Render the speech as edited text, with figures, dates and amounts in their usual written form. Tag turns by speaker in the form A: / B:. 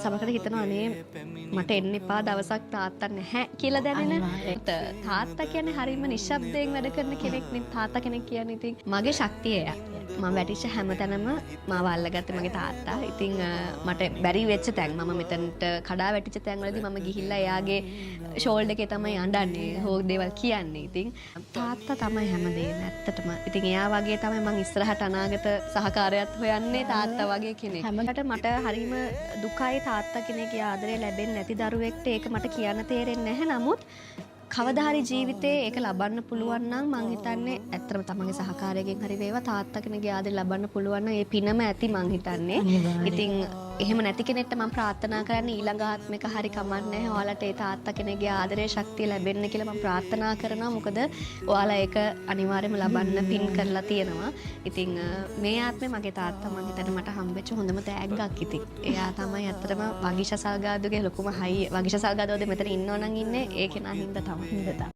A: සමහරවිට හිතනවා අනේ මට එන්න එපා දවසක් තාත්තා නැහැ කියලා දැනෙන. තාත්තා කියන්නේ හරිම නිශ්ශබ්දයෙන් වැඩ කරන කෙනෙක් නේ. තාත්තා කෙනෙක් කියන්නේ ඉතින් මගේ ශක්තිය එයා. මම වැටිච්ච හැමතැනම මාව අල්ලගත්තේ මගේ තාත්තා. ඉතින් මට බැරි වෙච්ච තැන්, මම මෙතනට කඩා වැටිච්ච තැන් වලදී මම ගිහිල්ලා එයාගේ ෂෝල්ඩර් එකේ තමයි අඬන්නේ, හෝ දේවල් කියන්නේ. ඉතින් තාත්තා තමයි හැමදේම ඇත්තටම. ඉතින් එයා වගේ තමයි මං ඉස්සරහට අනාගත සහකාරයත් හොයන්නේ, තාත්තා වගේ කෙනෙක්. හැමකට මට හරිම දුකයි තාත්තා කෙනෙක්ගේ ආදරය ලැබෙන්නේ නැති දරුවෙක්ට. ඒක මට කියන්න තේරෙන්නේ නැහැ. නමුත් කවදා හරි ජීවිතේ ඒක ලබන්න පුළුවන් නම් මං හිතන්නේ ඇත්තටම තමන්ගේ සහකාරයෙක්ගෙන් හරි වේවා තාත්තා කෙනෙක්ගේ ආදරය ලබන්න පුළුවන් නම් ඒ පිනම ඇති මං හිතන්නේ. ඉතින් එහෙම නැති කෙනෙක්ට මං ප්‍රාර්ථනා කරන්නේ ඊළඟ ආත්මෙක හරි කමක් නැහැ ඔයාලට ඒ තාත්තා කෙනෙක්ගේ ආදරය ශක්තිය ලැබෙන්න කියලා මං ප්‍රාර්ථනා කරනවා. මොකද ඔයාලා ඒක අනිවාර්යයෙන්ම ලබන්න පින් කරලා තියෙනවා. ඉතින් මේ ආත්මේ මගේ තාත්තා මං හිතන්නේ මට හම්බෙච්ච හොඳම තෑග්ගක්. ඉතින් එයා තමයි ඇත්තටම වගිෂ සල්ගාදුගේ ලොකුම හයිය. වගිෂ සල්ගාදුවද මෙතන ඉන්නව නම් ඉන්නේ ඒ කෙනා හින්දා තමයි.
B: හින්දා තමයි.